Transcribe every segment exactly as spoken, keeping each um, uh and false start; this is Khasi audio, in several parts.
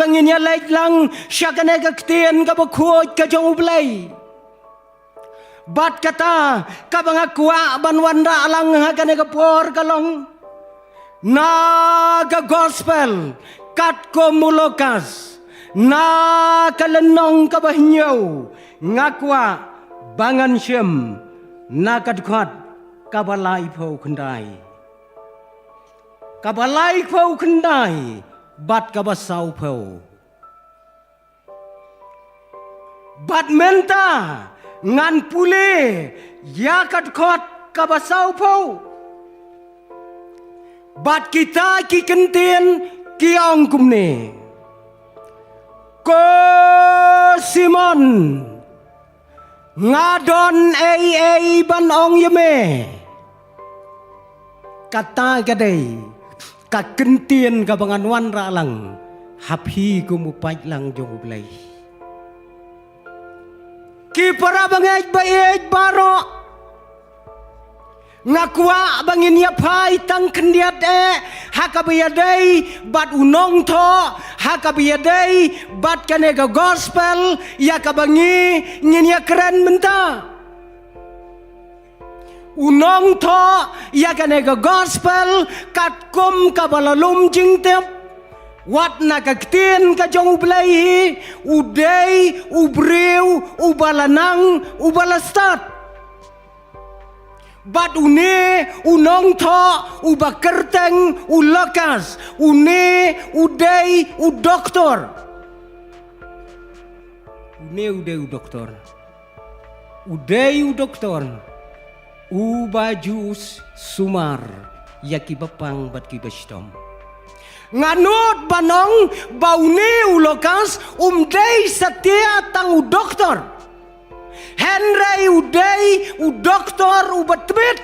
ba ngin ïa leit lang sha kane ka ktien kaba khuid ka jong U Blei. Bad kata kaba nga kwah ban wanrah lang ha kane ka por ka long, na ka gospel katkum u Lukas, na ka lynnong kaba hynñiew, nga kwah ba ngan shim na ka dkhot kaba laiphew khyndai, kaba laiphew khyndai bad kaba sawphew. Bad mynta ngan pule ïa ka dkhot kaba sawphew. Bad kita ki kyntien ki ong kumne: Ko Simon, nga don ei ei ban ong ïa me. Kata ka dei ka kyntien kaba ngan wanrah lang ha phi kum u paidlang jong U Blei. Ki para bangeit ba ïeit baroh, nga kwah ba ngin ïa phai tang khyndiat eh ha kaba ïadei bad u nongthoh, ha kaba ïadei bad kane ka gospel ïa kaba ngi ngin ïa kren mynta. U nongthoh ïa kane ka gospel katkum kaba la lum jingtip, wat na ka ktien ka jong U Blei hi, u dei u briew uba la nang, uba la stad. Bad une u nongthoh uba kyrteng u Lukas, une u dei u doktor. Une u dei u doktor. U dei u doktor uba ju sumar ïa kiba pang bad kiba shitom. Nga nud ban ong ba une u Lukas um dei satia tang u doktor. Hynrei u dei u doktor uba tbit.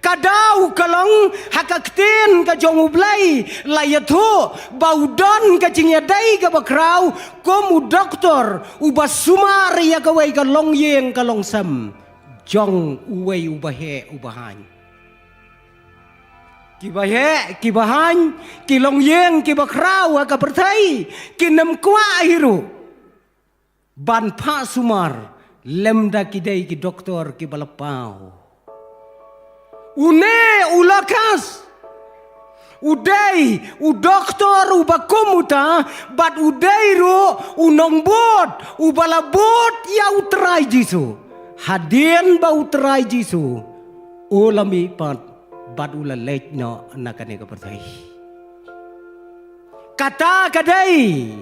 Ka daw ka long ha ka ktien ka jong U Blei la ïathuh ba u don ka jingïadei kaba khraw kum u doktor uba sumar ïa kawei ka longïing ka longsem jong uwei uba heh uba haiñ. Kiba heh kiba haiñ, ki longïing kiba khraw ha ka pyrthei, kin ym kwah hi ruh ban phah sumar lymda ki dei ki doktor kiba la paw. Une u Lukas u dei u doktor uba kum uta, bad u dei ruh u nongbud uba la bud ïa U Trai Jisu hadien ba U Trai Jisu u la mihpat bad u la leit noh na kane ka pyrthei. Kata ka dei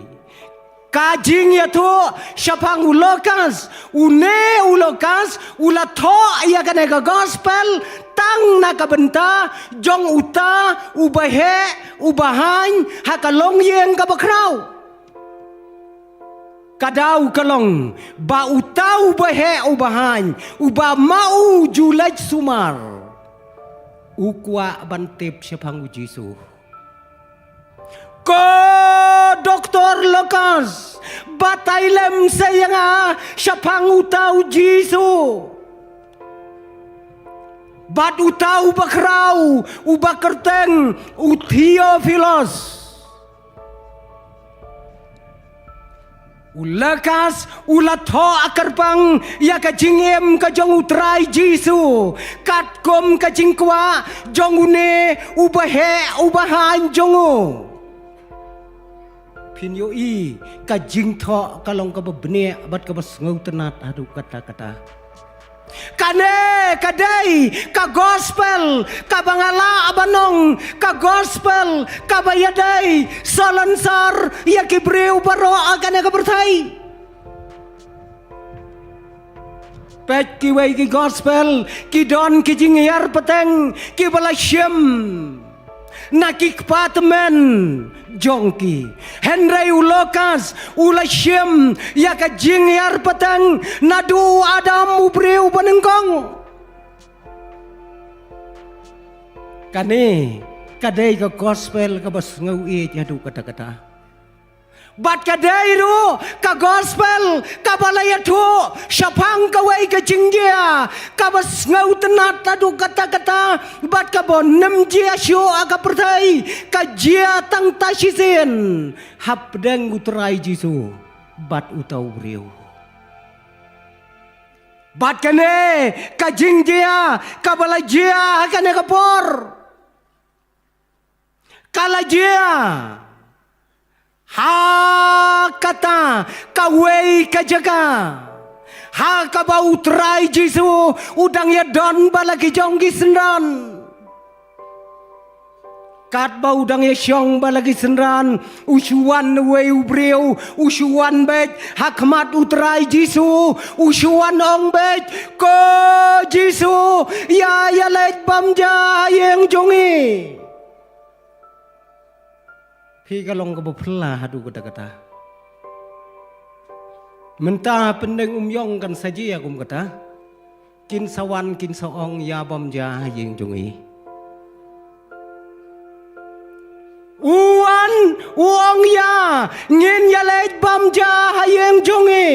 ka jingïathuh shaphang u Lukas. Une u Lukas u la thoh ïa kane ka gospel tang na ka bynta jong uta uba heh uba haiñ ha ka longïing kaba khraw. Ka daw ka long ba uta uba heh uba haiñ, uba ma u ju leit sumar, u kwah ban tip shaphang U Jisu. Ko doktor Lukas, batai lem sa ïa nga shaphang uta U Jisu. Bad uta uba khraw uba kyrteng u Theophilus. U Lukas u la thoh kyrpang ïa ka jingim ka jong U Trai Jisu katkum ka jingkwah jong une uba heh uba haiñ jong u. Phin ïohi ka jingthoh ka long kaba bniah bad kaba sngewtynnat haduh katta katta. Kane ka dei ka gospel kaba nga lah ban ong ka gospel kaba ïadei salonsar ïa ki briew baroh ha kane ka pyrthei. Peit, kiwei ki gospel ki don ki jinghiar pateng kiba la shim na ki kpa tymmen jong ki. Hynrei u Lukas u la shim ïa ka jinghiar pateng naduh u Adam u briew banyngkong. Kane ka dei ka gospel kaba sngewieit haduh katta katta. Bad ka dei ruh ka gospel kaba la ïathuh shaphang kawei ka jingjia kaba sngewtynnat haduh katta katta, bad kaba nym jia shuh ha ka pyrthei, ka jia tang ta shisien hapdeng u Trai Jisu bad uta u briew. Bad kane ka jingjia kaba la jia ha kane ka por, ka la jia ha kata kawei ka jaka ha kaba u Trai Jisu u dang ïadon bad la ki jong ki synran. Katba u dang ïashong bad la ki synran, u shu wan uwei u briew, u shu wan beit ha khmat u Trai Jisu, u shu wan ong beit, "Ko Jisu, ïa ïaleit bam ja ha ïing jong ngi." Phi ka long kaba phylla haduh katta katta. Mynta pyndeng Umïong kan sa jia kum kata. Kin sa wan kin sa ong, "Ïa bam ja ha ïing jong ngi." U wan u ong, "Ïa ngin ïaleit bam ja ha ïing jong ngi."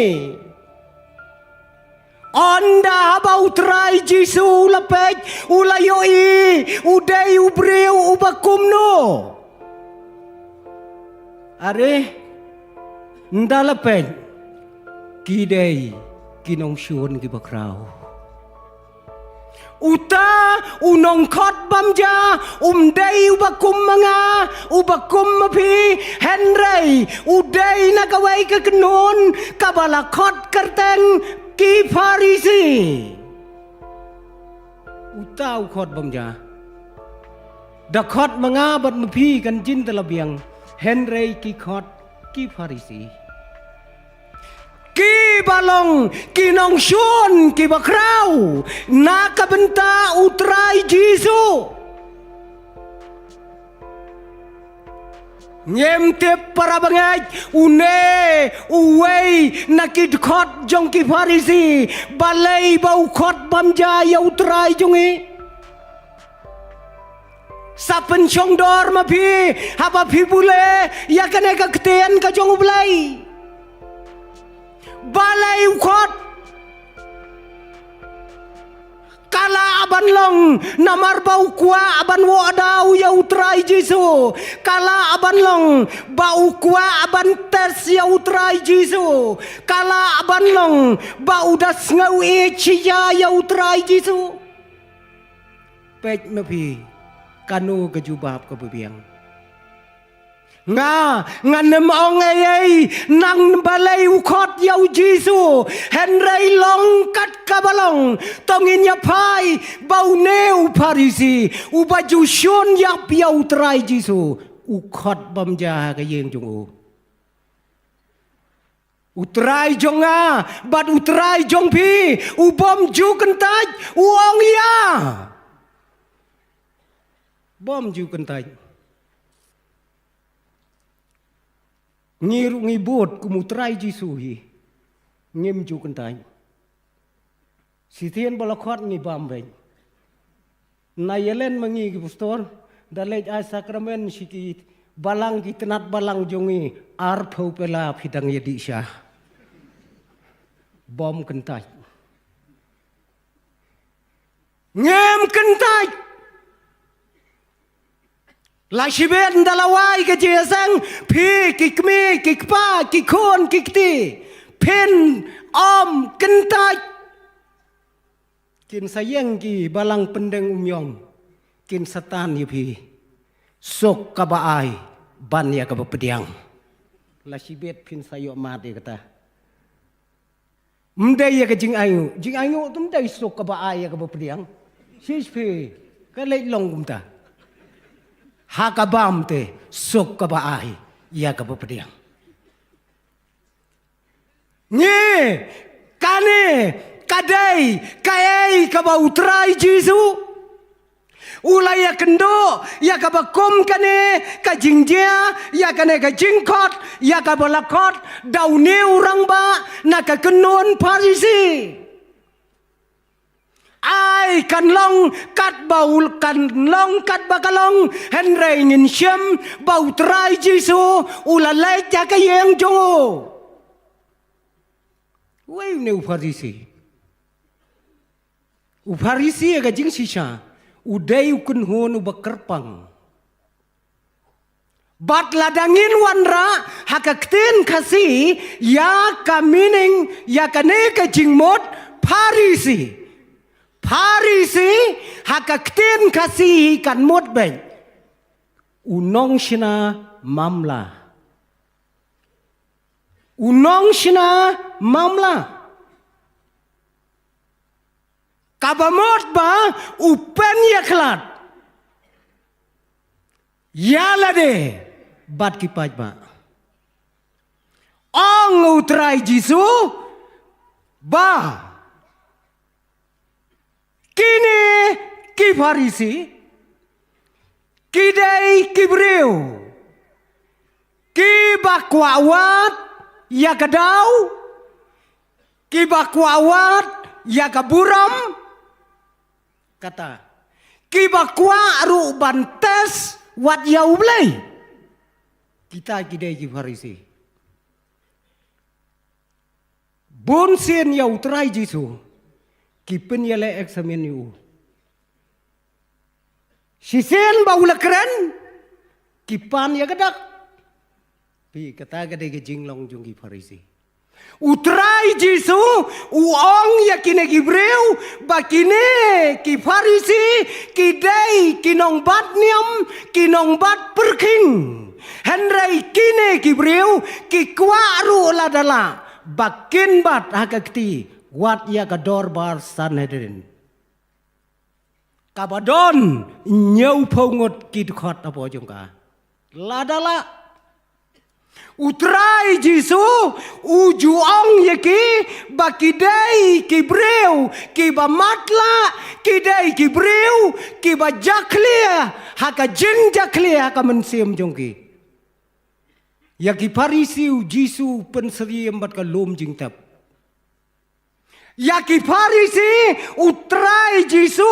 Ynda haba u Trai Jisu u la peit, u la ïohi u dei u briew uba kumno? Are, ynda la peit, ki dei ki nongshun kiba khraw. Uta u nongkhot bam ja um dei uba kum ma nga, uba kum ma phi, hynrei u dei na kawei ka kynhun kaba la khot kyrteng ki Pharisi. Uta u khot bam ja. Da khot ma nga bad ma phi kan jin da la biang, hynrei ki khot ki Pharisi. Kiba long ki nongshun kiba khraw na ka bynta u Trai Jisu. Ngim tip para bangeit, une uwei na ki dkhot jong ki Pharisi, balei ba u khot bam ja ïa u Trai jong ngi. Sa pynshong dor ma phi haba phi bule ïa kane ka ktien ka jong U Blei. Balei u khot? Ka lah ban long namar ba u kwah ban wad daw ïa u Trai Jisu. Ka lah ban long ba u kwah ban test ïa u Trai Jisu. Ka lah ban long ba u da sngew ïeit shisha ïa u Trai Jisu. Peit ma phi, kano ka jubab kaba biang. Nga, ngan ym ong ei ei, nang balei u khot ïa u Jisu, hynrei long kat kaba long, to ngin ïa phai, ba une u Pharisi, uba ju shun ïap ïa u Trai Jisu, u khot bam ja ha ka ïing jong u. U Trai jong nga, bad u Trai jong phi, u bym ju kyntait, u ong ïa. Bym ju kyntait. Ngi ruh ngi bud kum u Trai Jisu hi. Ngim ju kyntait. Shisien ba la khot ngi bam beit. Na ïa len ma ngi ki pastor, da leit ai sakramen sha ki balang ki tnat balang jong ngi, arphew pela phi dang ïa dih sha. Bym kyntait. Ngim kyntait. La shibit da la wai ka jingïaseng, phi ki kmie, ki kpa, ki khun, ki kti, phin ym kyntait. Kin sa ïeng ki balang pyndeng um ïong, kin sa tan ïa phi. Suk kaba ai ban ïa kaba pdiang. La shibit phin sa ïoh mad ïa kata. Ym dei ïa ka jingainguh, jingainguh te ym dei suk kaba ai ïa kaba pdiang. Shisha phi, ka leit long kumta. Ha ka bam te suk kaba ai ïa kaba pdiang. Ngi, kane ka dei kaei kaba u Trai Jisu u la ïakynduh ïa kaba kum kane ka jingjia, ïa kane ka jingkhot, ïa kaba la khot da une u rangbah na ka kynhun Pharisi. Ai kan long katba u kan long katba ka long, hynrei ngin shem ba u Trai Jisu u la leit ha ka ïing jong u. Wei une u Pharisi. U Pharisi ha ka jingshisha u dei u kynhun uba kyrpang. Bad lada ngin wanrah ha ka ktien Khasi ïa ka meaning ïa kane ka jingmut Pharisi. Pharisi ha ka ktien Khasi kan mut beit u nongshna mamla. U nongshna mamla. Kaba mut ba u pynïakhlad ïa lade bad ki paidbah. Ong u Trai Jisu ba kine ki Pharisi ki dei ki briew kiba kwah wad ïa ka daw, kiba kwah wad ïa ka burom, kata, kiba kwah ruh ban test wat ïa U Blei. Kita ki dei ki Pharisi. Bun sien ïa u Trai Jisu ki pynïaleh eksamin ïa u. Shisien ba u la kren ki pan ïa ka dak. Phi, kata ka dei ka jinglong jong ki Pharisi. U Trai Jisu u ong ïa kine ki briew ba kine ki Pharisi ki dei ki nongbat niam, ki nongbat pyrkhing. Hynrei kine ki briew ki kwah ruh lada lah ba kin bat ha ka kti wat ïa ka dorbar Sanhedrin. Kaba don hynñiewphew ngut ki dkhot hapoh jong ka. Lada lah. U Trai Jisu u ju ong ïa ki ba ki dei ki briew kiba matlah, ki dei ki briew kiba jakhlia ha ka jingjakhlia ha ka mynsiem jong ki. Ïa ki Pharisi u Jisu u pynsyriem bad ka lum jingtep. Ïa ki Pharisi u Trai Jisu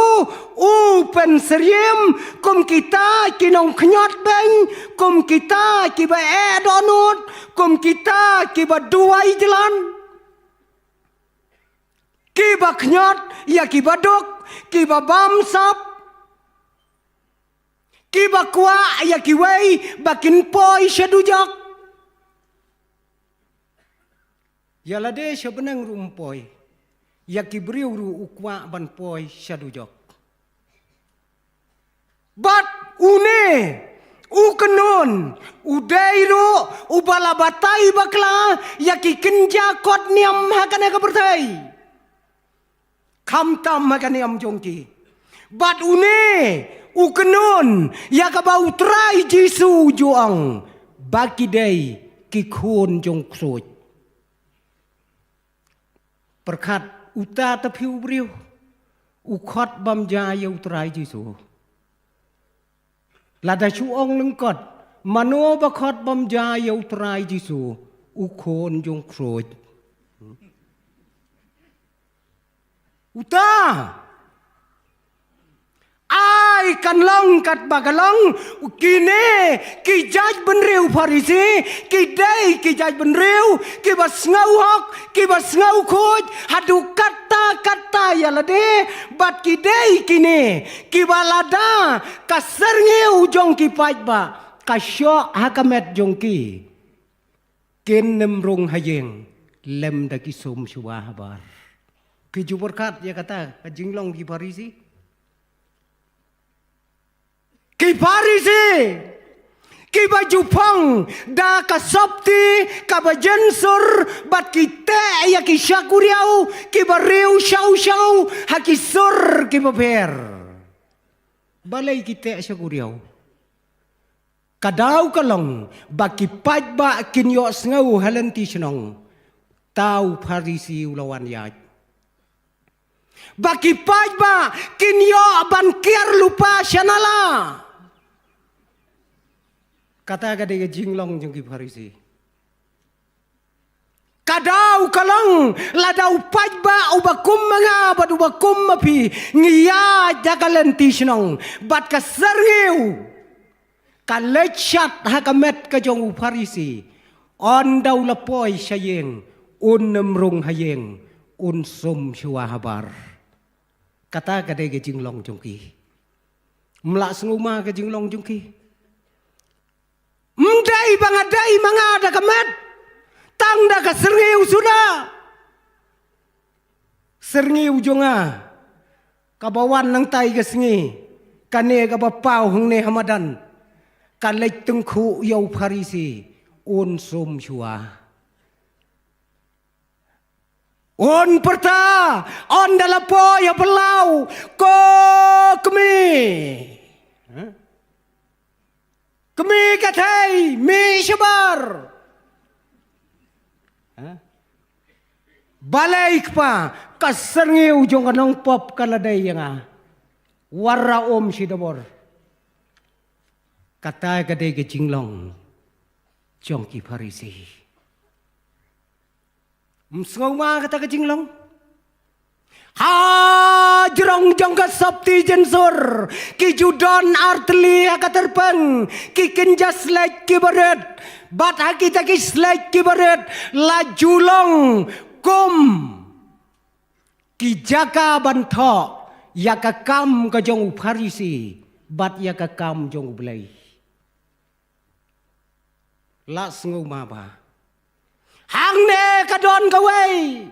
u pynsyriem kum kita ki nongkhñiot beiñ, kum kita kiba eh dohnud, kum kita kiba duwai jlan. Kiba khñiot ïa kiba duk, kiba bamsap, kiba kwah ïa kiwei ba kin poi sha dujok. Ïa lade sha bneng ruh um poi. Ïa ki briew ruh u kwah ban poi sha dujok. Bad une u kynhun u dei ruh uba la batai bakla ïa ki kynja kot niam ha kane ka pyrthei. Khamtam ha ka niam jong ki. Bad une u kynhun ïa kaba u Trai Jisu u ju ong ba ki dei ki khun jong ksuid. Pyrkhat uta ta phi u briew u khot bam ja ïa u Trai Jisu. Lada shu ong lyngkot mano ba khot bam ja ïa u Trai Jisu, u khun jong ksuid. Uta. Ai kan long katba ka long, kine ki jaitbynriew Pharisi ki dei ki jaitbynriew kiba sngew hok, kiba sngew khuid haduh katta katta ïa lade, bad ki dei kine kiba lada ka syrngiew jong ki paidbah ka shoh ha ka met jong ki, kin nym rung ha ïing lem da ki sum shuwa habar. Ki ju pyrkhat ïa kata ka jinglong ki Pharisi. Ki Pharisi kiba ju phong da ka sopti kaba jensur, bad ki teh ïa ki shakuriaw kiba riew shaw shaw ha ki sur kiba pher. Balei ki teh shakuriaw? Ka daw ka long ba ki paidbah kin ïohsngew ha lynti shnong, uta u Pharisi u la wan ïaid. Ba ki paidbah kin ïoh ban kiar lypa sha nala. Kata ka dei ka jinglong jong ki Pharisi. Ka daw ka long, lada u paidbah uba kum ma nga bad uba kum ma phi ngi ïaid ha ka lynti shnong, bad ka syrngiew ka leit shat ha ka met ka jong u Pharisi, ynda u la poi sha ïing, un nym rung ha ïing, un sum shuwa habar. Kata ka dei ka jinglong jong ki. Ym lah sngewma ka jinglong jong ki. Ym dei ba nga dei ma nga da ka met, tang da ka syrngiew suda. Syrngiew jong nga kaba wan nangtai ka sngi, kane kaba paw hangne ha madan, ka leit tyngkhuh ïa u Pharisi, un sum shuwa. Un pyrta, ynda la poi ha phyllaw, ko kmie. Kmie ka thei, mih shabar. Balei kpa, ka syrngiew jong ka nongpop ka la dei ïa nga. War ra um shi dabor. Kata ka dei ka jinglong jong ki Pharisi. Ym sngewma kata ka jinglong. Ha jrong jong ka sopti jynsur, ki ju don artylli ha ka tyrpeng, ki kynja shlek ki barit, bad ha kita ki shlek ki barit la ju long kum ki jaka ban thoh ïa ka kam ka jong u Pharisi bad ïa ka kam jong u Blei. Lah sngewma ba hangne ka don kawei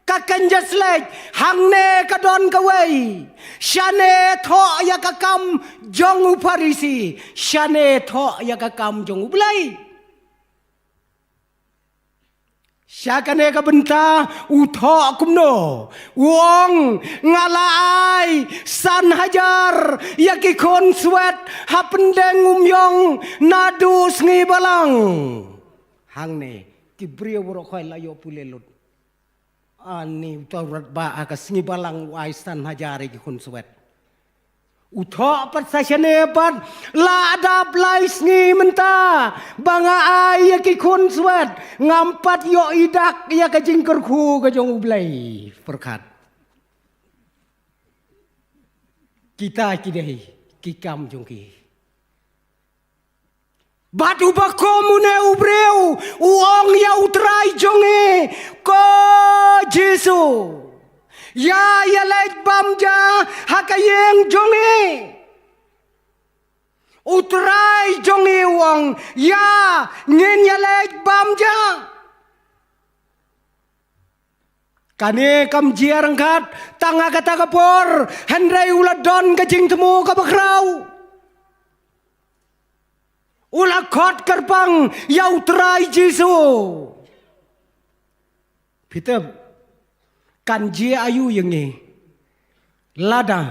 ka kynja shlek, hangne ka don kawei, shane thoh ïa ka kam jong u Pharisi, shane thoh ïa ka kam jong u Blei. Sha kane ka bynta u thoh kumno, u ong, nga la ai san hajar ïa ki khun swet ha pyndeng u myong naduh sngi balang. Hangne ki briew baroh khoit la ïoh pule lut. Ani uta u rangbah ha ka sngi balang u ai san hajar ïa ki khun swet. U thoh pat sa shane pat, la dap lai sngi mynta ba nga ai ïa ki khun swet, ngam pat ïoh i dak ïa ka jingkyrkhu ka jong u Blei. Pyrkhat. Kita ki dei ki kam jong ki. Bad uba kum une u briew u ong ïa u Trai jong ngi, ko Jisu, ïa ïaleit bam ja ha ka ïing jong ngi. U Trai jong ngi u ong, ïa, ngin ïaleit bam ja. Kane kam jia ryngkat tang ha kata ka por, hynrei u la don ka jingthmu kaba khraw. U la khot kyrpang ïa u Trai Jisu. Peter, kan jia aïu ïa ngi lada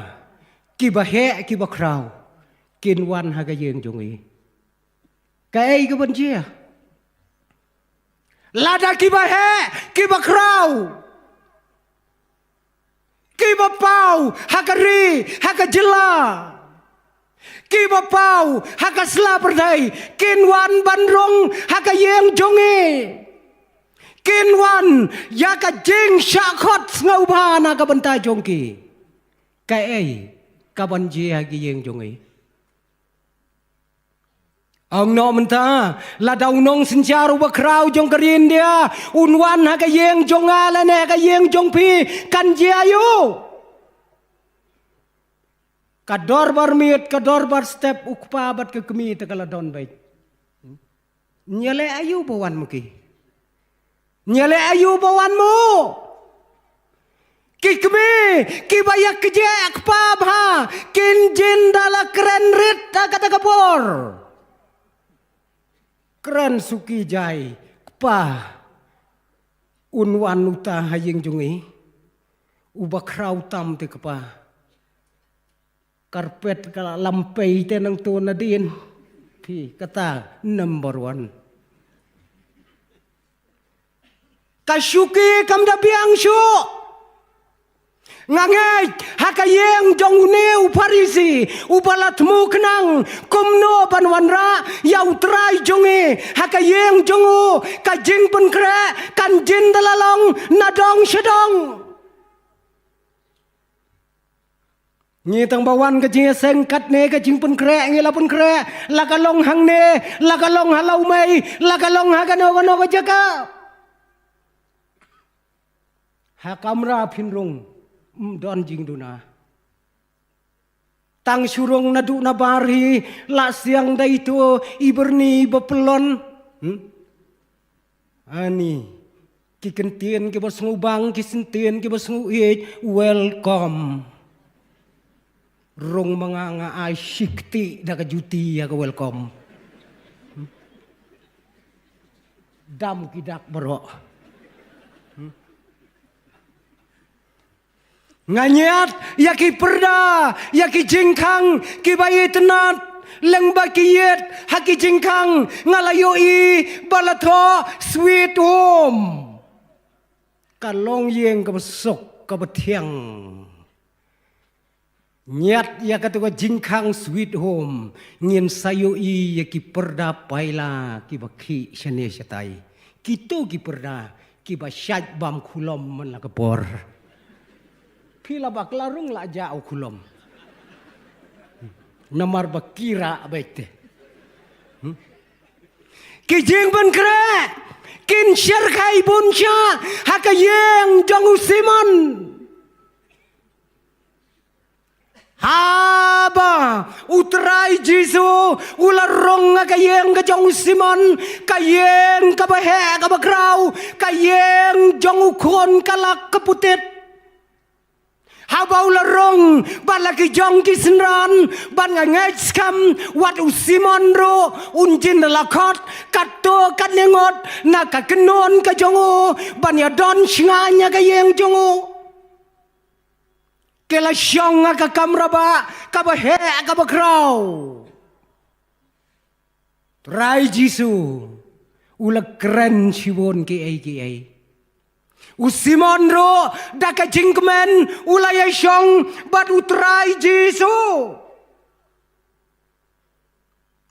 kiba heh kiba khraw kin wan ha ka ïing jong ngi? Kaei kaban jia? Lada kiba heh kiba khraw, kiba paw ha ka ri, ha ka jylla, kiba paw ha ka sla pyrthei, kin wan ban rung ha ka ïing jong ngi. Kin wan ïa ka jingshah khot sngewbha na ka bynta jong ki. Kaei kaban jia ha ka ïing jong ngi? Ong noh mynta, lada u nongsynshar uba khraw jong ka ri India un wan ha ka ïing jong nga lane ha ka ïing jong phi, kan jia aïu? Ka dorbar miet, ka dorbar step, u kpa bad ka kmie te ka la don beit. Ngi ïaleh aïu ba wan mo ki? Ngi ïaleh aïu ba wan mo? Ki kmie kiba ïa kjeh kpa bha kin jin da la kren rit ha kata ka por. Kren suki jai, kpa, un wan uta ha ïing jong ngi? Uba khraw tam te kpa. Karpet ka la lampei te nangto nadien. Phi kata number one. Ka shuki kam da biang shuh. Nga ngeit ha ka ïing jong une u Pharisi uba la thmu khnang kumno ban wanrah ïa u Trai jong ngi ha ka ïing jong u, ka jingpynkhreh kan jin da la long na dong sha dong. Ngi tang ba wan ka jingïaseng katne ka jingpynkhreh ngi la pynkhreh, la ka long hangne, la ka long ha Lawmei, la ka long ha kano kano ka jaka. Ha kamra phin rung, ym don jingduna. Tang shu rung naduh nabar hi, la siang da ito i byrni ba pyllun. Hmm? Ani, ki kyntien kiba sngewbang, ki syntien kiba sngewieit, welcome. Rung ma nga, nga ai shi kti da ka juti ïa ka welcome. Dam ki dak baroh. Nga ñiad ïa ki pyrda, ïa ki jingkhang kiba itynnad, lyngba ki ïit ha ki jingkhang, nga la ïohi ba la thoh sweet home. Ka longïing kaba suk kaba thiang. Ñiad ïa kato ka jingkhang sweet home, ngin sa ïohi ïa ki pyrda paila kiba khih shane shatai. Kito ki pyrda kiba shait bam khulom man la ka por. Phi la bakla rung la jah u khulom. Namar ba kira beit te. Hmm? Ki jingpynkhreh kin shyrkhei bun shah ha ka ïing jong u Simon. Haba u Trai Jisu u la rung ha ka ïing ka jong u Simon, ka ïing kaba heh kaba khraw, ka ïing jong u khun kalak ka putit. Haba u la rung bad la ki jong ki synran, bad nga ngeit skhem wat u Simon ruh un jin da la khot katto katne ngut na ka kynhun ka jong u ban ïadon shngaiñ ha ka ïing jong u. Ki la shong ha ka kamra ba kaba heh kaba khraw. Trai Jisu u la kren shibun kiei kiei. U Simon ruh da ka jingkmen u la ïashong bad u Trai Jisu.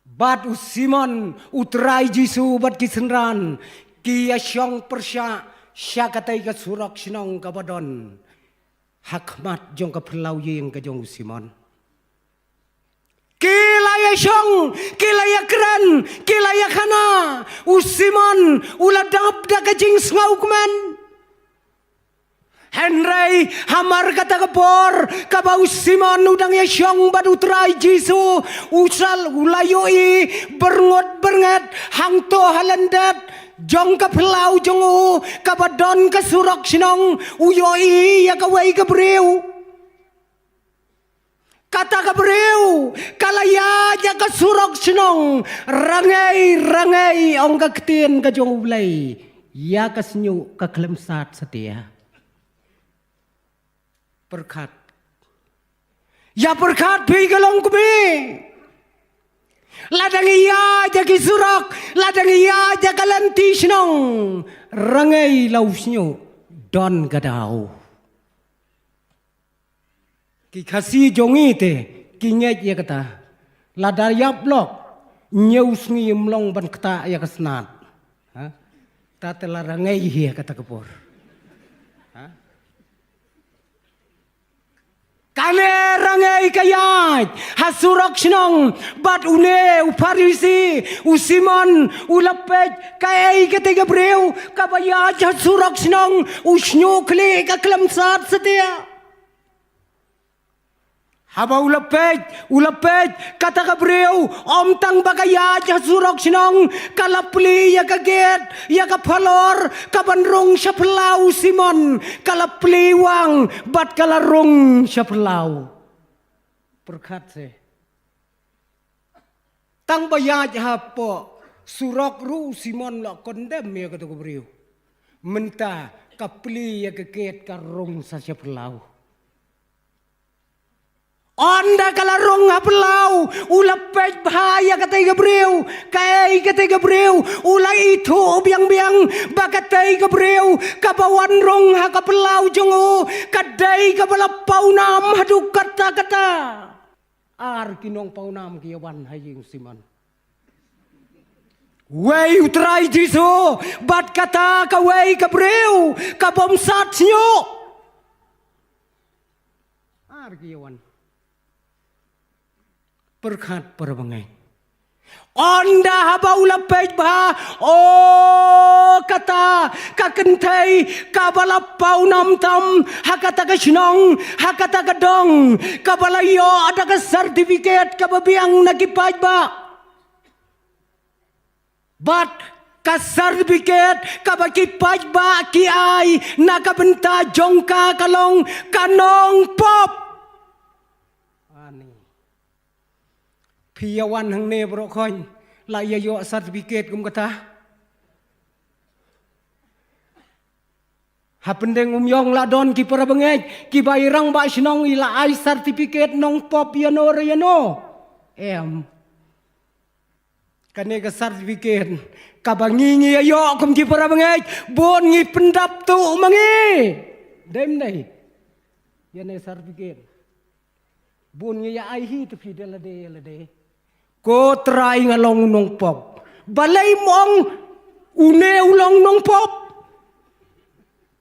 Bad u Simon, u Trai Jisu bad ki synran ki ïashong pyrshah sha katei ka surok shnong kaba don ha khmat jong ka phyllaw ïing ka jong u Simon. Ki la ïashong, ki la ïakren, ki la ïakhana. U Simon u la dap da ka jingsngewkmen. Hynrei hamar kata ka por kaba u Simon u dang ïashong bad u Trai Jisu, u sal u la ïohi byrngut byrnget hangto ha lyndet jong ka phyllaw jong u kaba don ka surok shnong, u ïohi ïa kawei ka briew. Kata ka briew ka la ïaid ïa ka surok shnong, rangei rangei, ong ka ktien ka jong U Blei, ïa ka shñiuh ka khlem sat satia. Pyrkhat. Ïa pyrkhat phi ka longkmie. Lada ngi ïaid ïa ki surok, lada ngi ïaid ïa ka lynti shnong, rangei la u shñiuh, don ka daw. Ki Khasi jong ngi te ki ngeit ïa kata. Lada ïap lok, ñiew sngi ym long ban ktah ïa ka snat. Ha? Ta te la rangei hi ïa kata ka por. Ha? Kane rangei ka ïaid ha surok shnong bad une u Pharisi, u Simon u la peit kaei kata ka briew kaba ïaid ha surok shnong, u shñiuh khlieh ka khlem sat satia. Haba u la peit, u la peit kata ka briew, ym tang ba ka ïaid ha surok shnong, ka la plie ïa ka gate, ïa ka phalor kaban rung sha phyllaw u Simon, ka la plie wang bad ka la rung sha phyllaw. Pyrkhat se. Tang ba ïaid hapoh surok ruh u Simon la condemn ïa kato ka briew. Mynta ka plie ïa ka gate, ka rung sa sha phyllaw. Ynda ka la rung ha phyllaw, u la peit bha ïa katei ka briew. Kaei katei ka briew? U la ithuh biang biang ba katei ka briew kaba wan rung ha ka phyllaw jong u ka dei kaba la pawnam haduh katta katta. Ar ki nongpawnam ki ïa wan ha ïing Simon. Wei u Trai Jisu bad kata kawei ka briew ka bym sat shuh. Ar ki ïa wan. Pyrkhat para bangeit. Ynda haba u la peit bha, o kata ka kynthei kaba la pawnam tam ha kata ka shnong, ha kata ka dong, kaba la ïoh da ka certificate kaba biang na ki paidbah. Bad ka certificate kaba ki paidbah ki ai na ka bynta jong ka ka long ka nongpop. Ani. Phi ïa wan hangne baroh khoin la ïa ïoh certificate kum kata. Ha Pyndengumiong la don ki para bangeit kiba i rangbah shnong i la ai certificate nongpop ïano re ïano. Em. Kane ka certificate kaba ngi ngi ïa ïoh kum ki para bangeit, bun ngi pyndap tuh ma ngi. Dei ym dei? Ïa ne certificate. Bun ngi ïa ai hi te phi da lade ïa lade. Ko Trai nga long nongpop. Balei ym ong une u long nongpop?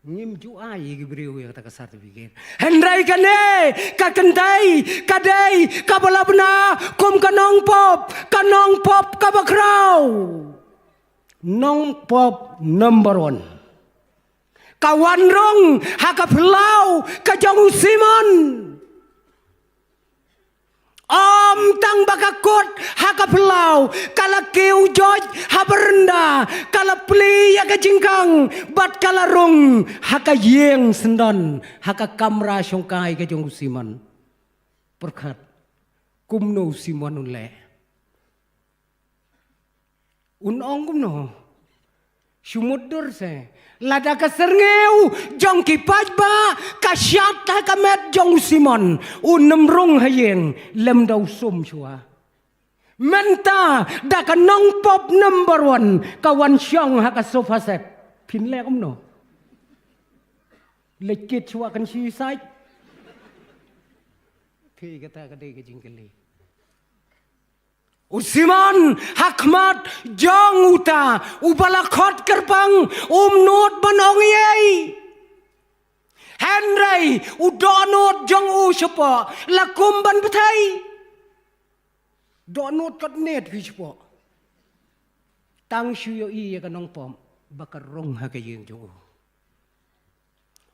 Ngim ju ai ïa ki briew ïa kata ka certificate. Hynrei kane ka kynthei ka dei kaba la bna kum ka nongpop, ka nongpop kaba khraw. Nongpop number one. Ka wan rung ha ka phyllaw ka jong u Simon. Ym tang ba ka kut ha ka phyllaw, ka la kiew joit ha baranda, ka la plie ïa ka jingkhang bad ka la rung ha ka ïing syndon, ha ka kamra shongkai ka jong u Simon. Pyrkhat kumno u Simon un leh. Un ong kumno? Shu mutdur se. Lada ka syrngiew jong ki paidbah ka shad ha ka met jong u Simon, un ym rung ha ïing lymda u sum shuwa. Mynta da ka nongpop number one ka wan shong ha ka sofa set. Phin leh kumno? Leit kit shuwa kan suicide. Phi, kata ka dei ka jingkylli. U Simon ha khmat jong uta uba la khot kyrpang, um nud ban ong ei ei. Hynrei u dohnud jong u shapoh la kum ban bthei. Dohnud kot net phi shapoh. Tang shu ïohi ïa ka nongpop ba ka rung ha ka ïing jong u.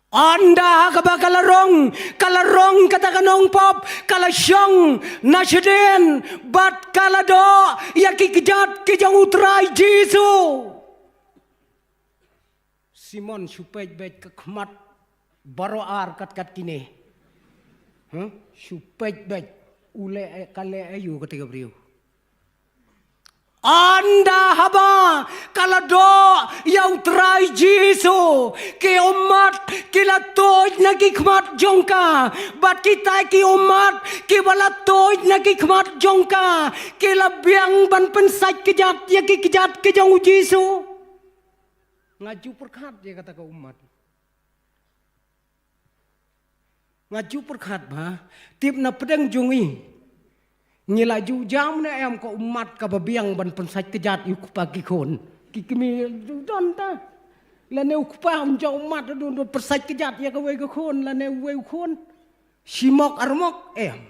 Ynda ha kaba ka la rung, ka la rung kata ka nongpop, ka la shong na shadien bad ka la doh ïa ki kjat ki jong u Trai Jisu. Simon, shu peit beit ka khmat baroh ar kat kat kine. Huh? Shu peit beit u leh, ka leh aïu kata ka briew. Ynda haba ka la doh ïa u Trai Jisu, ki ummat ki la tuid na ki khmat jong ka. Bad kita ki ummat kiba la tuid na ki khmat jong ka, ki la biang ban pynsait kjat ïa ki kjat ki jong u Jisu. Nga ju pyrkhat ïa kata ka ummat. Nga ju pyrkhat ba tip na pdeng jong ngi, ngi la ju jam ne em ka ummat kaba biang ban pynsait kjat ïa u kpa ki khun. Ki kmie ju don ta. Lane u kpa un jam ummat, don, don pynsait kjat ïa kawei ka khun lane uwei u khun. Shimok armok em.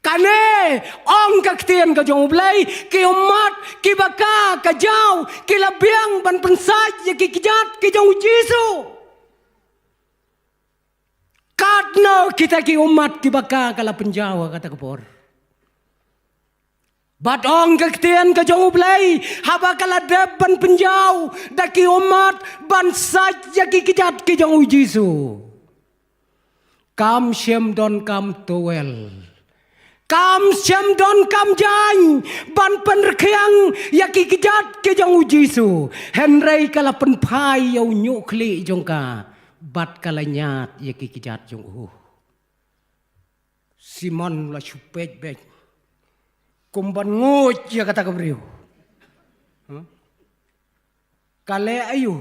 Kane ong ka ktien ka jong U Blei, ki ummat kiba ka ka jaw ki la biang ban pynsait ïa ki kjat ki jong U Jisu. Katno kita ki ummat kiba ka ka la pynjaw ha kata ka por. Bad ong ka ktien ka jong U Blei, haba ka la dep ban pynjaw da ki ummat ban sait ïa ki kjat ki jong U Jisu. Kam shym don kam towel. Kam shym don kam jaiñ ban pynrkhiang ïa ki kjat ki jong U Jisu. Hynrei ka la pynphai ïa u ñiuh khlieh jong ka bad ka la ñiad ïa ki kjat jong u. Simon la shu peit beit kum ban nguid ïa kata ka briew. Ka leh aïu?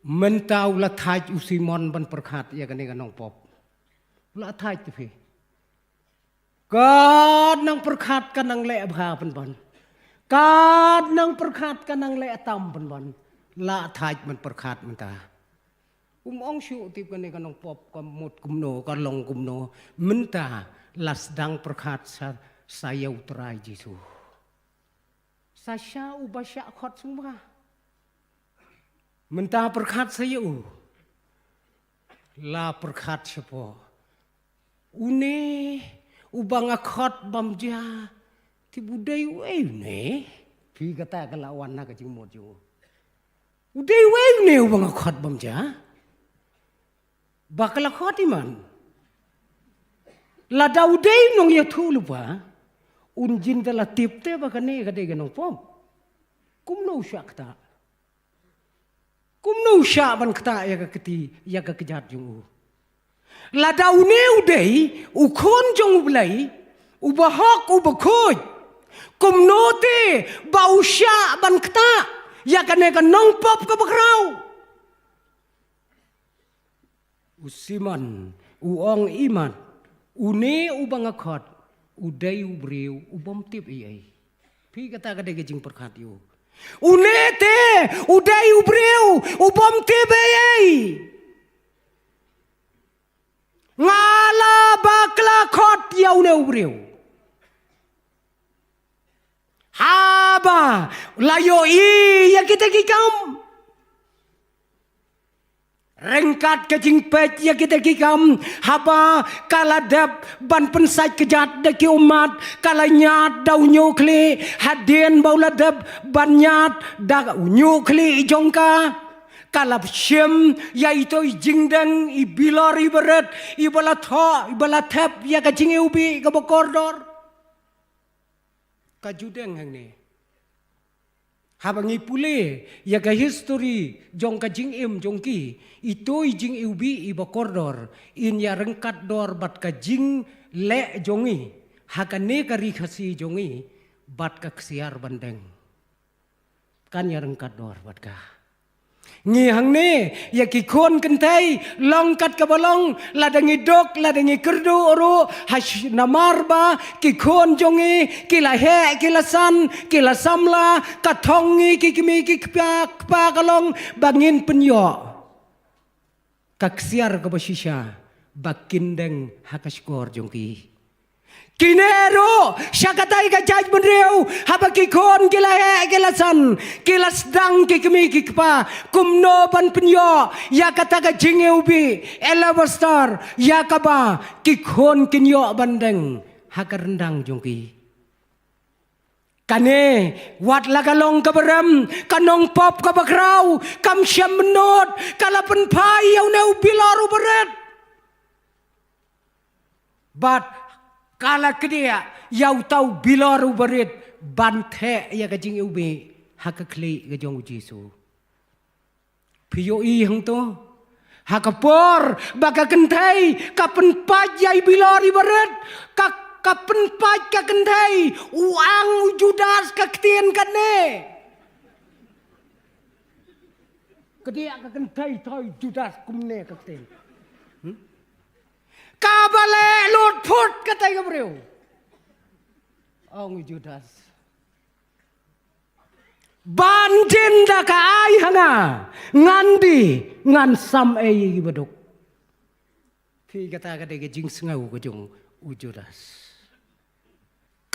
Mynta u la thait u Simon ban pyrkhat ïa kane ka nongpop. U la thait te phi. Ka nang pyrkhat ka nang leh bha pynban. Ka nang pyrkhat ka nang leh tam pynban. La thait ban pyrkhat mynta. Um ong shuh tip kane ka nongpop ka mut kumno, ka long kumno. Mynta la sdang pyrkhat sa, sa ïa u Trai Jisu. Sa sha uba shah khot sngewbha. Mynta pyrkhat sa ïa u. La pyrkhat shapoh. Une uba nga khot bam ja. Tip u dei uei une? Phi kata ka la wan na ka jingmut jong u. U dei uei une uba nga khot bam ja? Ba ka la khot i man. Lada u dei nongïathuhlypa, un jin da la tip te ba kane ka dei ka nongpop. Kumno u shah kata? Kumno u shah ban kata ïa ka kti, ïa ka kjat jong u? Lada une u dei u khun jong u Blei, uba hok, uba khuid, kumno te ba u shah ban kata ïa kane ka nongpop kaba khraw? U Simon u ong i mat, une uba nga khot u dei u briew u bym tip ei ei. Phi kata ka dei ka jingpyrkhat ïa u. Une te u dei u briew u bym tip ei ei. Nga la bakla khot ïa une u briew. Haba la ïohi ïa kita ki kam. Ryngkat ka jingpeit ïa kita ki kam, haba ka la dep ban pynsait kjat da ki ummat, ka la ñiad da u ñiuhkhlieh, hadien ba u la dep ban ñiad da u ñiuhkhlieh jong ka, ka la shim ïa ito i jingdeng, i bilor iba rit, iba la thoh, iba la thep ïa ka jingiwbih kaba kordor. Ka ju deng hangne. Haba ngi pule ïa ka history jong ka jingim jong ki, ito i jingiwbih iba kordor in ïa ryngkat dor bad ka jingleh jong ngi ha kane ka ri Khasi jong ngi, bad ka ksiar ban deng kan ïa ryngkat dor bad ka. Ngi hangne ïa ki khun kynthei long kat kaba long, lada ngi duk, lada ngi kyrduh ruh, ha sh-, namar ba ki khun jong ngi ki la heh, ki la san, ki la samla, ka thong ngi ki kmie ki kpa, kpa ka long ba ngin pynïoh ka ksiar kaba shisha ba kin deng ha ka shkor jong ki. Kine ruh sha katei ka jaitbynriew, haba ki khun ki la heh, ki la san, ki la sdang ki kmie ki kpa kumno ban pynïoh ïa kata ka jingiwbih alabaster, ïa kaba ki khun kin ïoh ban deng ha ka ryndang jong ki. Kane wat la ka long kaba rem, ka nongpop kaba khraw, kam shym nud, ka la pynphai ïa une u bilor uba rit. Bad ka la kdiah ïa uta u bilor uba rit ban theh ïa ka jingiwbih ha ka khlieh ka jong u Jisu. Phi ïohi hangto? Ha ka por ba ka kynthei ka pynpait ïa i bilor iba rit, ka, ka pynpait ka kynthei, u ang u Judas ka ktien kane. Kdiah ka kynthei, thoi Judas kumne ka ktien. Hmm? Kaba leh lut phut katei ka briew. Ong u Judas. Ban jin da ka ai ha nga, ngan die, ngan sam ei ïa ki baduk. Phi kata ka dei ka jingsngew ka jong u Judas.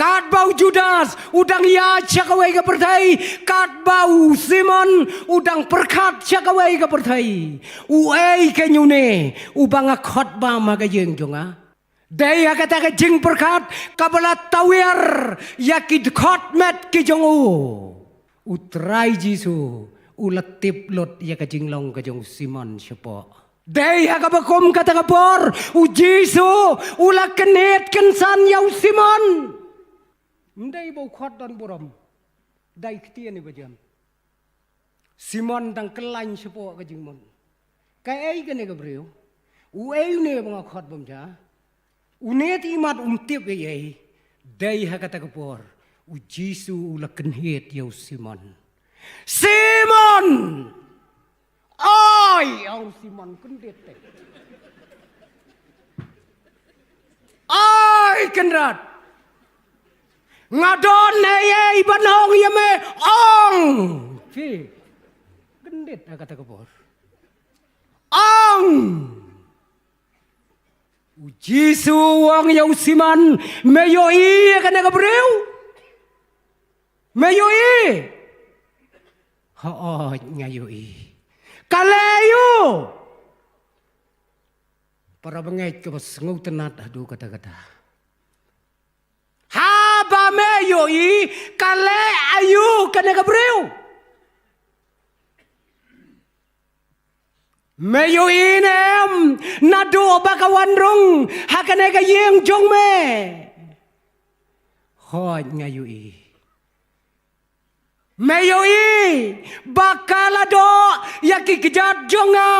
Katba u Judas u dang ïaid sha kawei ka pyrthei, katba u Simon u dang pyrkhat sha kawei ka pyrthei. Uei keiñ une uba nga khot bam ha ka ïing jong nga? Dei ha kata ka jingpyrkhat kaba la tawiar ïa ki dkhot met ki jong u, u Trai Jisu u la tip lut ïa ka jinglong ka jong u Simon shapoh. Dei ha kaba kum kata ka por u Jisu u la kynit kynsan ïa u Simon. Ym dei ba u khot don burom. Dei ktien iba jem. Simon dang kyllain shapoh ka jingmut. Kaei kane ka briew? Uei une ba nga khot bam ja? Une te imat um tip ei ei. Dei ha kata ka por u Jisu u la kynhied ïa u Simon. Simon! Oi, ong Simon kyndit te. Oi, Kynrad. Nga don ei ei ban ong ïa me, ong. Phi. Kyndit ha kata ka por. Ong. U Jisu u ong ïa u Simon, me ïohi ïa kane ka briew? Me ïohi? Hooid nga ïohi. Ka leh aïu? Para bangeit kaba sngewtynnad haduh katta katta. Haba me ïohi, ka leh aïu kane ka briew? Me ïohi ne em naduh ba ka wan rung ha kane ka ïing jong me? Hooid nga ïohi. Me ïohi ba ka la doh ïa ki kjat jong nga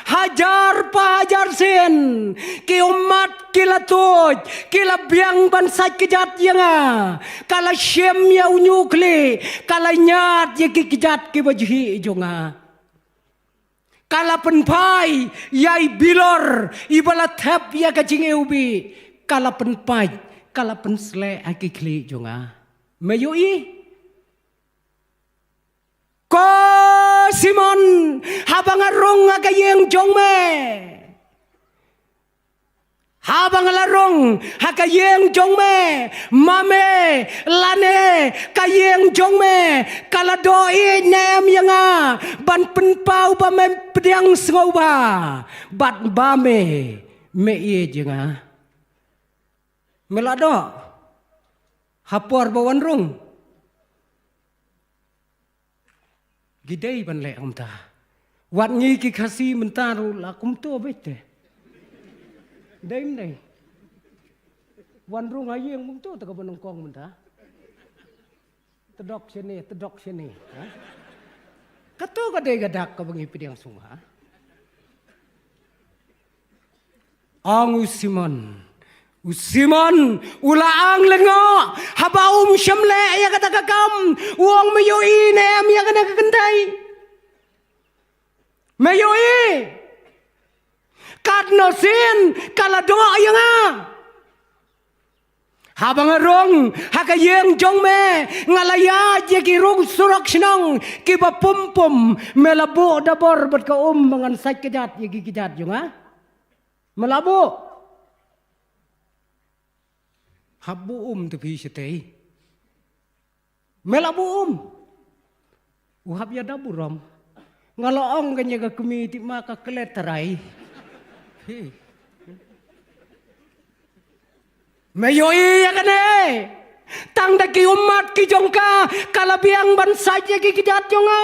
hajar pa hajar sien. Ki ummat ki la tuid, ki la biang ban sait kjat ïa nga. Ka la shim ïa u ñiuhkhlieh, ka la ñiad ïa ki kjat kiba jhieh jong nga. Ka la pynphai ïa i bilor iba la thep ïa ka jingiwbih, ka la pynpait, ka la pynsleh ha ki khlieh jong nga. Me ïohi? Ko Simon, haba nga rung ha ka ïing jong me. Haba nga la rung ha ka ïing jong me, ma me lane ka ïing jong me ka la doh ïeit ne em ïa nga ban pynpaw ba me pdiang sngewbha bad ba me, me ïeit ïa nga? Me la doh ha por ba wan rung? Ki dei ban leh kumta. Wat ngi ki Khasi mynta ruh la kumto beit te. Dei ym dei? Wan rung ha ïing kumto te kaba nyngkong mynta. Tdok shane, tdok shane, ha? Kato ka dei ka dak kaba ngi pdiang sngewbha. Ong u Simon. U Simon u la ang lyngngoh haba um shym leh ïa kata ka kam. U ong, me ïohi ne em ïa kane ka kynthei? Me ïohi? Katno sien ka la doh ïa nga. Haba nga rung ha ka ïing jong me, nga la ïaid ïa ki rung surok shnong kiba pum pum. Me la buh dabor bad ka um ba ngan sait kjat ïa ki kjat jong nga? Me la buh? Hap buh um te phi shatei. Me la buh um? U hap ïada burom. Nga la ong kane ka kmie, tip ma ka klet trai. He. Me ïohi ïa kane? Tang da ki ummat ki jong ka ka la biang ban sait ïa ki kjat jong nga.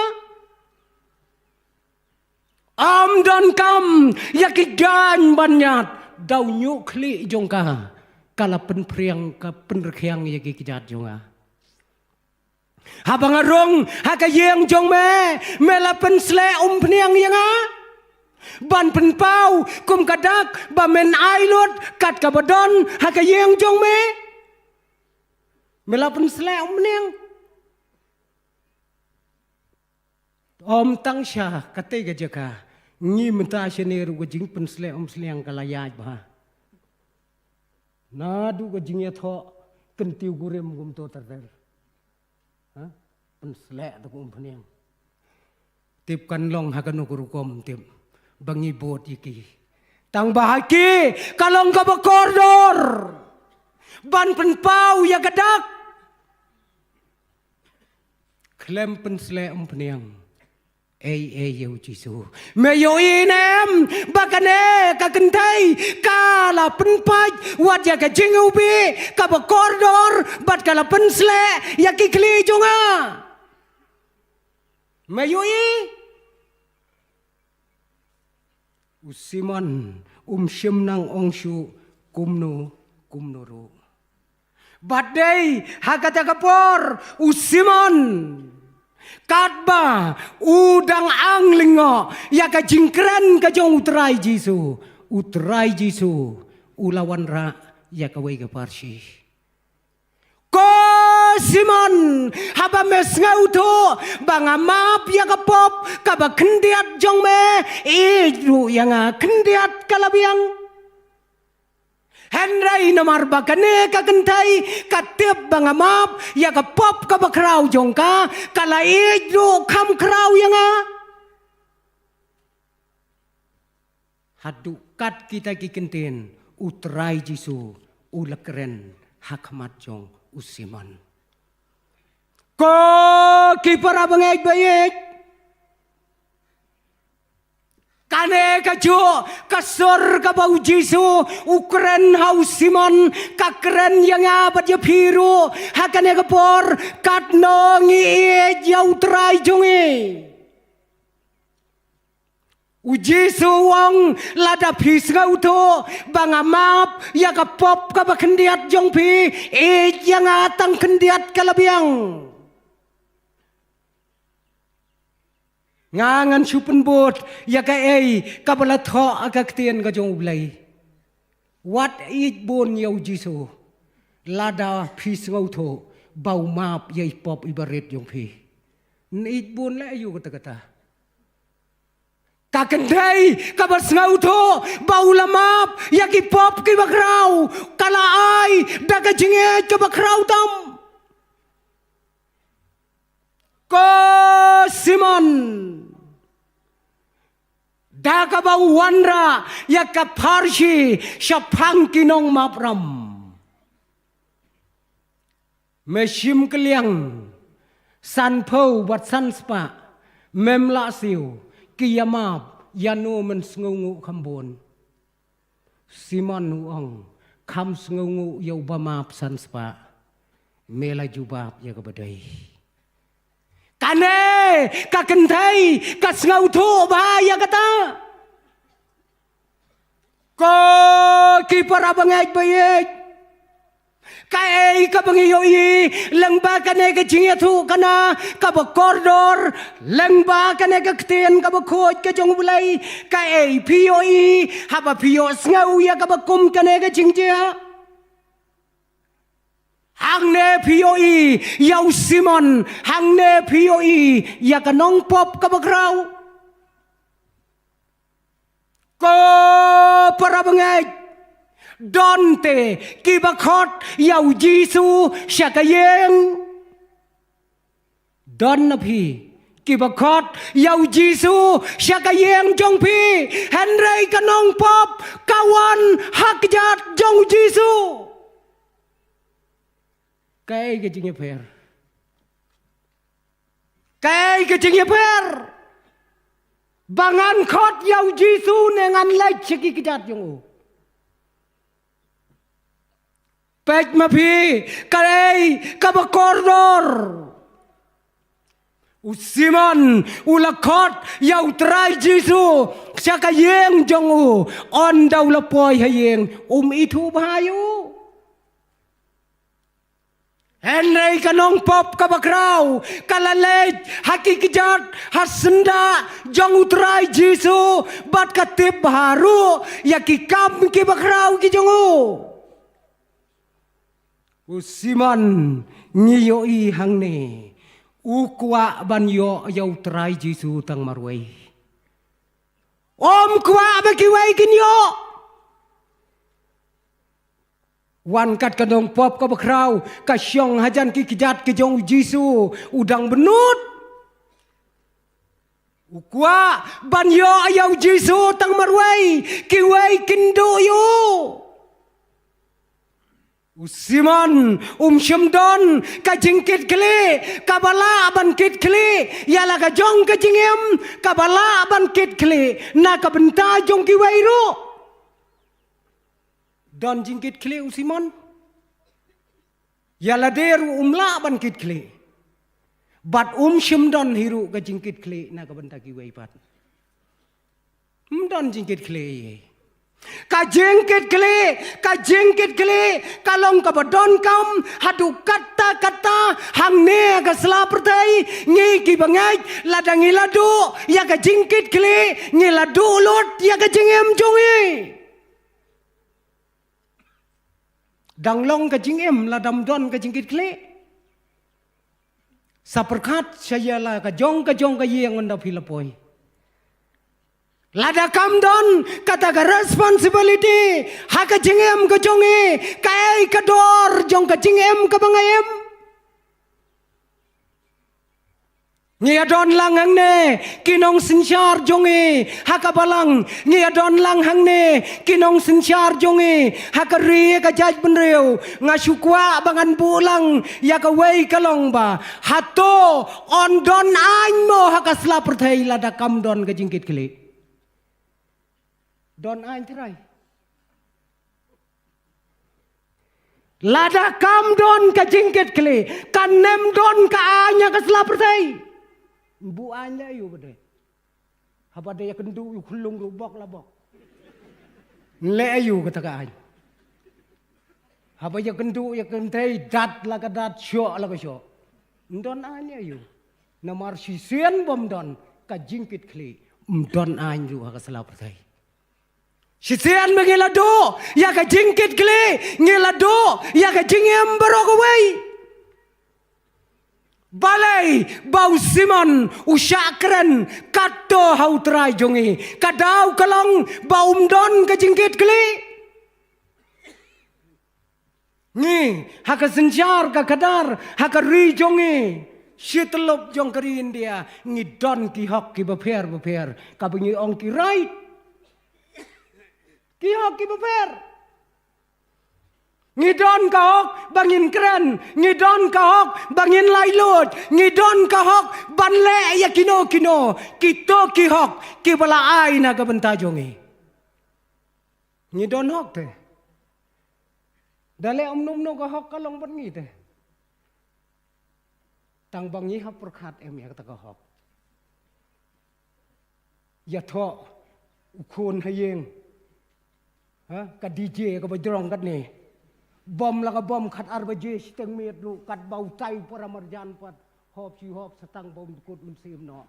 Ym donkam ïa ki jaiñ ban ñiad, da u ñiuhkhlieh jong ka ka la pynphriang, ka pynrkhiang ïa ki kjat jong nga. Haba nga rung ha ka ïing jong me, me la pynsleh umphniang ïa nga ban pynpaw kum ka dak ba men ai lut kat kaba don ha ka ïing jong me? Me la pynsleh umphniang. Ym tang sha katei ka jaka, ngi mynta shane ruh ka jingpynsleh umphniang ka la ïaid bha. Naduh ka jingïathoh kyntiew kurim kumto ter ter. Ha? Pynsleh da ka umphniang. Tip kan long ha kano ka rukom tip ba ngi bud ïa ki. Tang ba ha ki ka long kaba kordor ban pynpaw ïa ka dak. Khlem pynsleh umphniang. Ei, ei, ïa u Jisu. Me ïohi ne em ba kane ka kynthei ka la pynpait wat ïa ka jingïohi kaba kordor bad ka la pynsleh ïa ki khlieh jong nga? Me ïohi? U Simon um shym nang ong shuh kumno kumno ruh. Bad dei ha kata ka por u Simon, katba u dang ang lyngngoh ïa ka jingkren ka jong u Trai Jisu, U Trai Jisu u la wanrah ïa kawei ka pharshi. Ko Simon, haba me sngewthuh ba nga map ïa ka pop kaba khyndiat jong me, ïeit ruh ïa nga khyndiat ka la biang. Hynrei namar ba kane ka kynthei ka tip ba nga map ïa ka pop kaba khraw jong ka, ka la ïeit ruh kham khraw ïa nga. Haduh kat kita ki kyntien, u Trai Jisu u la kren ha khmat jong u Simon. Ko ki para bangeit ba ïeit, kane ka juh ka sur kaba u Jisu u kren ha u Simon, ka kren ïa nga bad ïa phi ruh ha kane ka por, katno ngi ïeit ïa u Trai jong ngi. U Jisu u ong, lada phi sngewthuh ba nga map ïa ka pop kaba khyndiat jong phi, ïeit ïa nga tang khyndiat ka la biang. Nga ngan shu pynbud ïa kaei kaba la thoh ha ka ktien ka jong U Blei. Wat ïeit bun ïa u Jisu lada phi sngewthuh ba u map ïa i pop iba rit jong phi. Ïeit bun leh aïu kata kata. Ka kynthei kaba sngewthuh ba u la map ïa ki pop kiba khraw, ka la ai da ka jingïeit kaba khraw tam. Ko Simon, da kaba u wanrah ïa ka pharshi shaphang ki nongmap ram, me shim kylliang sanphew bad sanspah, mem lah siew, ki ïa map, ïano men sngewnguh kham bun. Simon u ong, kham sngewnguh ïa uba map sanspah, me la jubab ïa kaba dei. Kane ka kynthei ka sngewthuh bha ïa kata. Ko ki para bangeit ba ïeit, kaei kaba ngi ïohi lyngba kane ka jingïathuhkhana kaba kordor, lyngba kane ka ktien kaba khuid ka jong U Blei? Kaei phi ïohi haba phi ïohsngew ïa kaba kum kane ka jingjia? Hangne phi ïohi ïa u Simon, hangne phi ïohi ïa ka nongpop kaba khraw. Ko para bangeit, don te kiba khot ïa u Jisu sha ka ïing. Don na phi kiba khot ïa u Jisu sha ka ïing jong phi, hynrei ka nongpop ka wan ha kjat jong u Jisu. Kaei ka jingïapher? Kaei ka jingïapher? Ba ngan khot ïa u Jisu ne ngan leit sha ki kjat jong u? Peit ma phi, kaei kaba kordor? U Simon u la khot ïa u Trai Jisu sha ka ïing jong u, ynda u la poi ha ïing um ithuh bha ïa u. Hynrei ka nongpop kaba khraw ka la leit ha ki kjat, ha syndah jong u Trai Jisu, bad ka tip bha ruh ïa ki kam kiba khraw ki jong u. U Simon, ngi ïohi hangne, u kwah ban ïoh ïa u Trai Jisu tang marwei. Um kwah ba kiwei kin ïoh. Wan kat ka nongpop kaba khraw, ka shong hajan ki kjat ki jong u Jisu, u dang bynnud. U kwah ban ïoh ïa u Jisu tang marwei, kiwei kin duh ïa u. U Simon um shym don ka jingkitkhlieh kaba lah ban kitkhlieh ïa la ka jong ka jingim kaba lah ban kitkhlieh na ka bynta jong kiwei ruh. Don jingkitkhlieh u Simon? Ïa lade ruh um lah ban kitkhlieh. Bad um shym don hi ruh ka jingkitkhlieh na ka bynta kiwei pat. Um don jingkitkhlieh. Ka jingkitkhlieh, ka jingkitkhlieh ka long kaba donkam haduh katta katta. Hangne ha ka sla pyrthei, ngi kiba ngeit, lada ngi la duh ïa ka jingkitkhlieh, ngi la duh lut ïa ka jingim jong ngi. Dang long ka jingim lada ym don ka jingkitkhlieh. Sa pyrkhat sha ïa la ka jong ka jong ka ïing ynda phi la poi. Lada kam don kata ka responsibility ha ka jingim ka jong ngi, kaei ka dor jong ka jingim kaba nga im? Ngi ïa don lang hangne ki nongsynshar jong ngi ha ka balang, ngi ïa don lang hangne ki nongsynshar jong ngi ha ka ri ka jaitbynriew. Nga shu kwah ba ngan buh lang ïa kawei ka long ba, hato yn don aiñ mo ha ka sla pyrthei lada kam don ka jingkitkhlieh? Don aiñ trai. Lada kam don ka jingkitkhlieh, kan ym don ka aiñ ha ka sla pyrthei. Buh aiñ leh aïu ba dei? Haba dei ïakynduh ïa u khyllung ruh bok la bok. Leh aïu kata ka aiñ? Haba ïakynduh ïakynthei, dat la ka dat, shoh la ka shoh. Ym don aiñ leh aïu? Namar shisien bym don ka jingkitkhlieh, ym don aiñ ruh ha ka sla pyrthei. Shisien ba ngi la duh ïa ka jingkitkhlieh, ngi la duh ïa ka jingim baroh kawei. Balei ba u Simon u shah kren katto ha u Trai jong ngi? Ka daw ka long ba um don ka jingkitkhlieh. Ngi ha ka synshar ka khadar ha ka ri jong ngi, shi tyllup jong ka ri India, ngi don ki hok kiba pher bapher, kaba ngi ong ki right. Ki hok kiba pher. Ngi don ka hok ba ngin kren, ngi don ka hok ba ngin laitluid, ngi don ka hok ban leh ïa kino kino, kito ki hok kiba la ai na ka bynta jong ngi. Ngi don hok te. Da leh kumno kumno ka hok ka long bad ngi te. Tang ba ngi hap pyrkhat em ïa kata ka hok. Ïathoh u khun ha ïing. Ha, ka D J kaba jrong katne. Bom la ka bom khatar baje shiteng miet ruh katba utai u paramarjan pat. Hop shi hop sa tang ba um dkut mynsiem noh.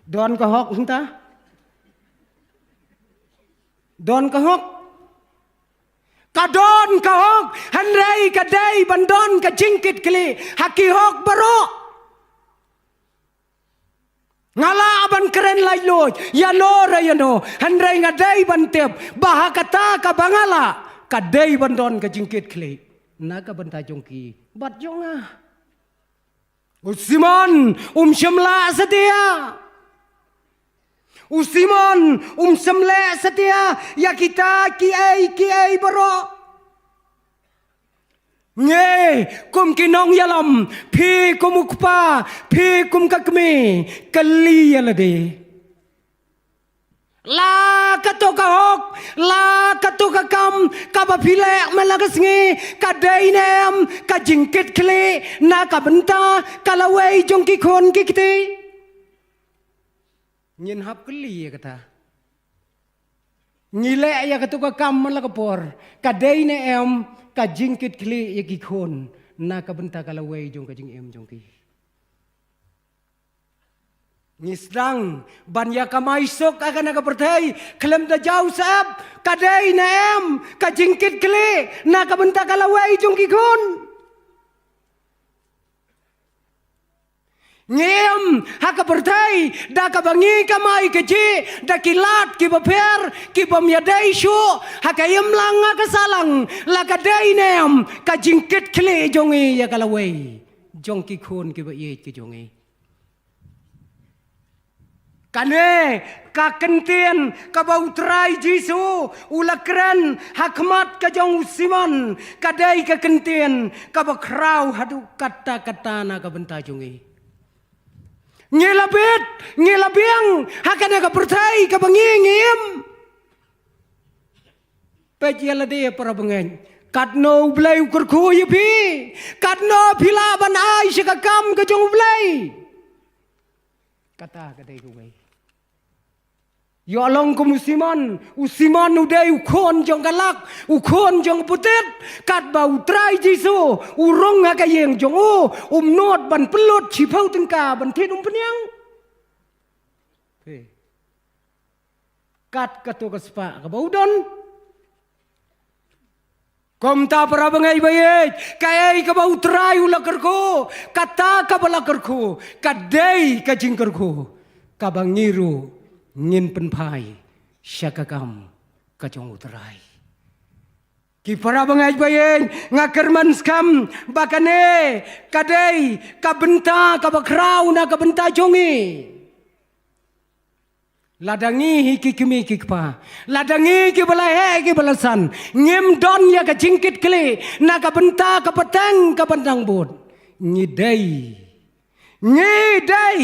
Don ka hok hangta? Don ka hok? Ka don ka hok, hynrei ka dei ban don ka jingkitkhlieh ha ki hok baroh. Nga lah ban kren laitluid ïano re ïano, hynrei nga dei ban tip ba ha kata kaba nga lah, ka dei ban don ka jingkitkhlieh na ka bynta jong ki bad jong nga. U Simon um shym lah satia. U Simon um shym lah satia ïa kita kiei kiei baroh. Ngi kum ki nongïalam, phi kum u kpa, phi kum ka kmie, kylli ïa lade. La kato ka hok, la kato ka kam kaba phi leh man la ka sngi, ka dei ne em ka jingkitkhlieh na ka bynta ka lawei jong ki khun ki kti? Ngin hap kylli ïa kata. Ngi leh ïa kato ka kam man la ka por, ka dei ne em ka jingkitkhlieh ïa ki khun na ka bynta ka lawei jong ka jingim jong ki? Ngi sdang ban ïa kamai suk ha kane ka pyrthei khlem da jaw sep, ka dei ne em ka jingkitkhlieh na ka bynta ka lawei jong ki khun? Ngi im ha ka pyrthei da kaba ngi kamai kajih da ki lad kiba pher, kibym ïadei shuh ha ka imlang ha ka sahlang, la ka dei ne em ka jingkitkhlieh jong ngi ïa ka lawei jong ki khun kiba ïeit ki jong ngi? Kane ka kyntien kaba u Trai Jisu u la kren ha khmat ka jong u Simon, ka dei ka kyntien kaba khraw haduh katta katta na ka bynta jong ngi. Ngi la bit, ngi la biang ha kane ka pyrthei kaba ngi ngi im. Peit ïa lade para bangeit, katno U Blei u kyrkhu ïa phi, katno phi lah ban ai sha ka kam ka jong U Blei. Kata ka dei kawei. Ïoh long kum u Simon, u Simon u dei u khun jong ka lak, u khun jong ka putit, katba u Trai Jisu u rung ha ka ïing jong u, um nud ban pynlut shiphew tyngka ban thied um pynïang. Phi. Kat kato ka spah kaba u don. Kumta para bangeit ba ïeit, kaei kaba U Trai u la kyrkhu, kata kaba la kyrkhu ka dei ka jingkyrkhu kaba ngi ruh ngin pynphai sha ka kam ka jong U Trai. Ki para bangeit ba ïeit, nga kyrmen skhem ba kane ka dei ka bynta kaba khraw na ka bynta jong ngi. Lada ngi hi ki kmie ki kpa, lada ngi kiba la heh kiba la san, ngim don ïa ka jingkitkhlieh na ka bynta ka pateng kaba nang bud, ngi dei, ngi dei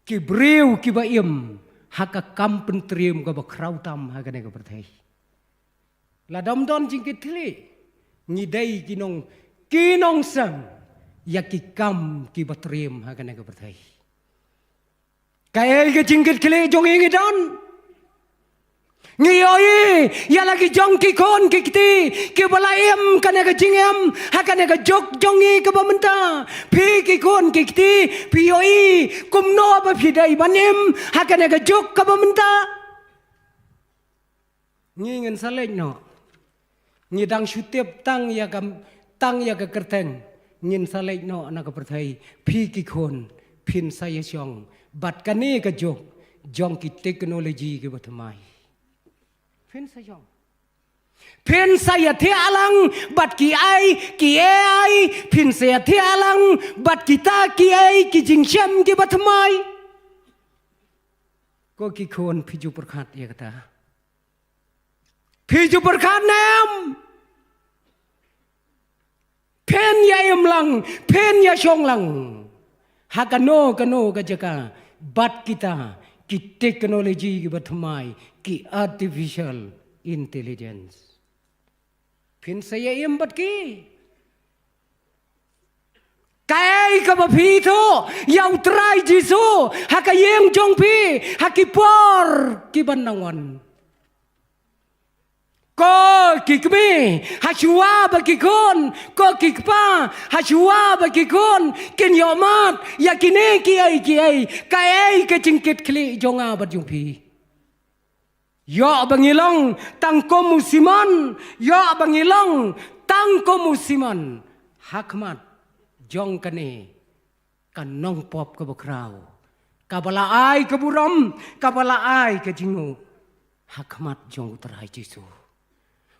ki briew kiba im ha ka kam pyntriem kaba khraw tam ha kane ka pyrthei. Lada ym don jingkitkhlieh, ngi dei ki nong, ki nongseng ïa ki kam kiba triem ha kane ka pyrthei. Kaei ka jingkitkhlieh jong ngi ngi don? Ngi ïohi ïa la ki jong ki khun ki kti kiba la im kane ka jingim ha kane ka juk jong ngi kaba mynta. Phi ki khun ki kti, phi ïohi kumno ba phi dei ban im ha kane ka juk kaba mynta? Ngi ngin sa leit noh. Ngi dang shu tip tang ïa ka, tang ïa ka kyrteng. Ngin sa leit noh na ka pyrthei. Phi ki khun, phin sa ïashong bad kane ka juk jong ki technology kiba thymmai. Phin sa shong. Phin sa ïathiah lang bad ki ai, ki A I, phin sa ïathiah lang bad kita ki ai, ki jingshem kiba thymmai. Ko ki khun, phi ju pyrkhat ïa kata? Phi ju pyrkhat ne em? Phin ïa im lang, phin ïashong lang ha kano kano ka jaka bad kita ki technology kiba thymmai, ki artificial intelligence. Phin sa ïa im bad ki? Kaei kaba phi ïathuh ïa U Trai Jisu ha ka ïing jong phi ha ki por kiban nang wan? Ko ki kmie, ha shuwa ba ki khun, ko ki kpa, ha shuwa ba ki khun kin ïohmad ïa kine ki ai ki ai, kaei ka jingkitkhlieh jong nga bad jong phi? Ïoh ba ngi long tang kum u Simon, ïoh ba ngi long tang kum u Simon ha khmat jong kane ka nongpop kaba khraw, kaba la ai ka burom, kaba la ai ka jingnguh ha khmat jong U Trai Jisu.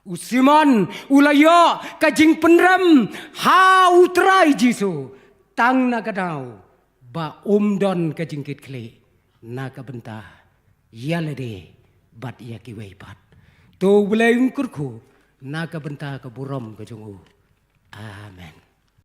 U Simon u la ïoh ka jingpynrem ha U Trai Jisu tang na ka daw ba um don ka jingkitkhlieh na ka bynta ïa lade bad ïa kiwei pat. To U Blei un kyrkhu na ka bynta ka burom ka jong u. Amen.